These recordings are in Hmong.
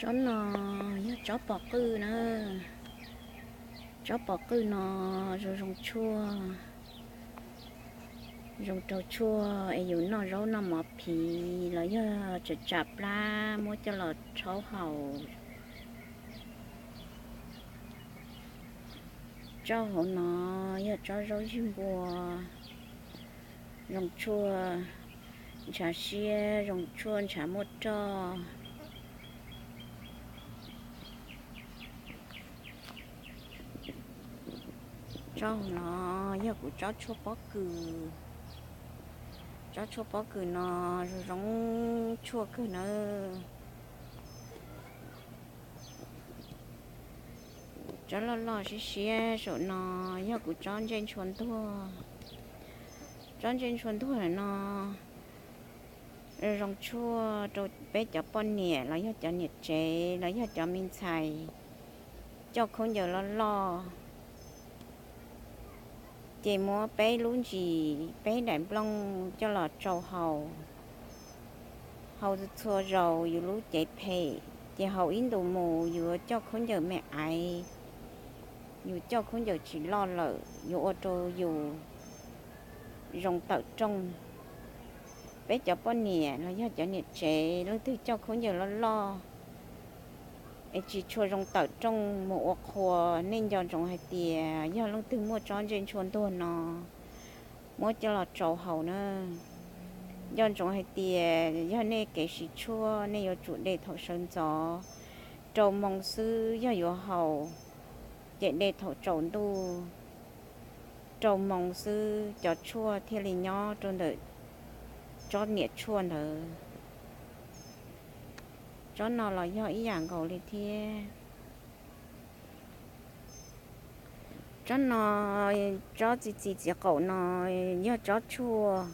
Tsob no yog tsob pos qwj na. Tsob pos qwj no zoo zoo tshuaj, zoo raug tshuaj es yus noj zaub noj mov phiv los yog tsam tsam plab muab coj los rhaub haus. Tsob hauv no yog tsob zaub zig npua, zoo tshuaj ntshav siab, zoo tshuaj ntshav muaj roj. Tsob hauv no yog kuv tsob tshuaj pob kws. Tsob tshuaj pob kws no zoo zoo tshuaj kawg nawb. Tsob loj loj siab siab saum no yog kuv tsob ntsej ntshua ntuag. Tsob ntsej ntshua ntuag no zoo tshuaj rau peb cov poj niam los yog cov niam tsev los yog cov me ntxhais coj khaub ncaws loj loj, ces muab peb lub ntsis peb daim nplooj coj los tsau haus. Haus txhua zaus yus lub cev phem, ces haus ib ntus mus yus yuav coj khaub ncaws me aiv, yus coj khaub ncaws tsis loj lawm yuav ua rau yus zoo tawm rooj. Peb cov poj niam los yog cov niam tsev leej twg coj khaub ncaws loj loj es tsis tshua zoo tawm rooj mus ua qhua, nej nco ntsoov hais tias yog leej twg muaj tsob ntsej ntshua ntuag no muab coj los tsau haus na. Nco ntsoov hais tias yog nej kev siv tshuaj nej yuav tsum de thaum sawv ntxov, rau moo xwb yog yuav haus, ces de thaum tsaus ntuj rau moo xwb cov tshuaj thiaj li nyob rau ntawm tsob niam tshuaj ntawd. Tsob no los yog ib yam nkaus li thiab. Tsob no, tsob txi txiv txiv qaum no yog tsob tshuaj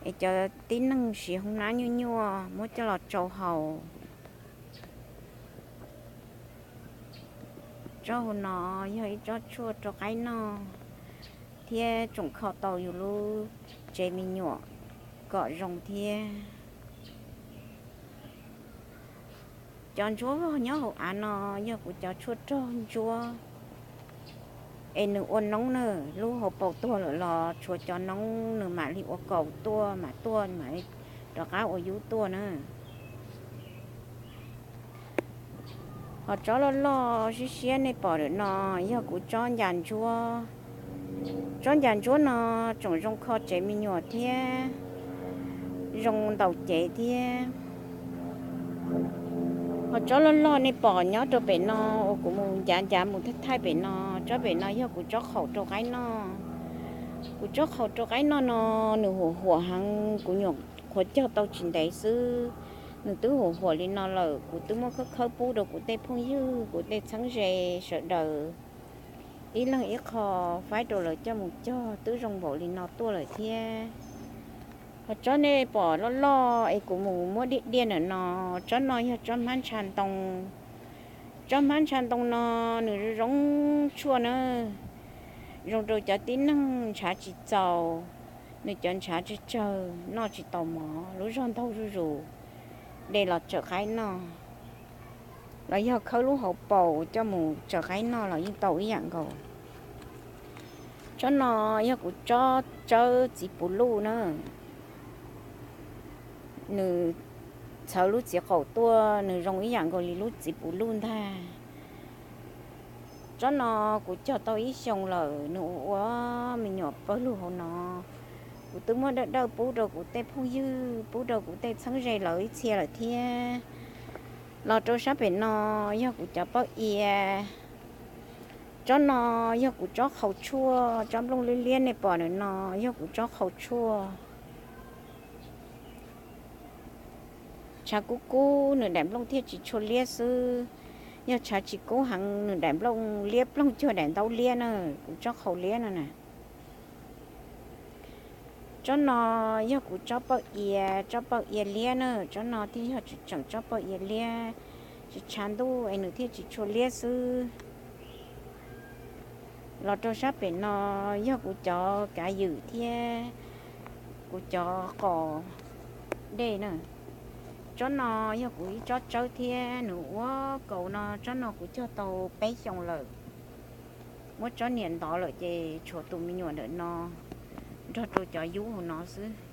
es cov tib neeg siv hoob nab nyuaj nyuaj muab coj los tsau haus. Tsob hauv no yog ib tsob tshuaj rau qaib noj thiab tsoom kho tau yus lub tsev me nyuam kom zoo thiab. Cov ntsuab vog nyob hauv av no yog kuv cov tshuaj rog ntsuab es nws ua noob na, lub hauv paus tuag lawm los tshuav cov noob nws mam li ua kaus tuaj mam tuaj mam li rov qab ua yub tuaj na. Ho tsob loj loj siab siab nej pom lawm no yog kuv tsob ncas ntsuab. Tsob ncas ntsuab no tsoom zoo kho tsev me nyuam thiab zoo ntaus cev thiab. Ho tsob loj loj nej pom nyob rau pem no uas kuv mus ncav ncav mus thaij thaij pem no, tsob pem no yog kuv tsob qhaum rau qaib noj. Kuv tsob qhaum rau qaib noj no nws huam huam heev, kuv nyuam qhuav cog tau tsis ntev xwb, nws twb huam huam li no lawm. Kuv twb muab khawb khawb pub rau kuv tej phooj ywg kuv tej txheeb ze sawv daws ib leeg ib qho, faib rau lawv coj mus cog twb zoo npaum li no tuaj lawm thiab. Ho tsob nej pom loj loj es kuv mus muab diaj diaj ntawm no, tsob no yog tsob hmab ntsha ntoo. Tsob hmab ntsha ntoo no nws zoo zoo tshuaj na, zoo rau cov tib neeg ntshav tsis txaus, nws cov ntshav tsawg tsawg noj tsis tau mov, lub zog ntaug zuj zus, de los tsaws qaib noj los yog khawb lub hauv paus coj mus tsaws qaib noj los yeej tau ib yam nkaus. Tsob no yog kuv tsob tsawb txiv puv luj na. Nws txhawv lub txiv qaum tuaj nws zoo ib yam nkaus li lub txiv puv luj ntag. Tsob no kuv cog tau ib xyoo lawm, nws ua ua me nyuam pawg lug hauv no. Kuv twb muab dawj dawj pub rau kuv tej phooj ywg, pub rau kuv tej txheeb ze lawv ib txhia lawm thiab. Los rau sab pem no yog kuv cov pawj ia. Tsob no yog kuv tsob qhaus tshuaj, tsob nplooj liab liab nej pom ntawm no yog kuv tsob qhaus tshuaj. Tshav kub kub nws daim nplooj thiaj tsis tshua liab xwb. Yog tshav tsis kub heev nws daim nplooj liab ploog cuag daim ntaub liab na, kuv tsob qhaus liab no na. Tsob no yog kuv tsob pawj ia, tsob pawj ia liab na, tsob no thiaj yog tseem tsob pawj ia liab, tsis tshav ntuj es nws thiaj tsis tshua liab xwb. Los rau sab pem no yog kuv cov kav ywm thiab kuv cov qos dej na. Tsob no yog kuv ib tsob tsawb thiab nws ua kaus no, tsob no kuv cog tau peb xyoos lawm. Muab tsob niam ntov lawm ces tshuav tus me nyuam ntawm no nrog rau cov yub hauv no xwb.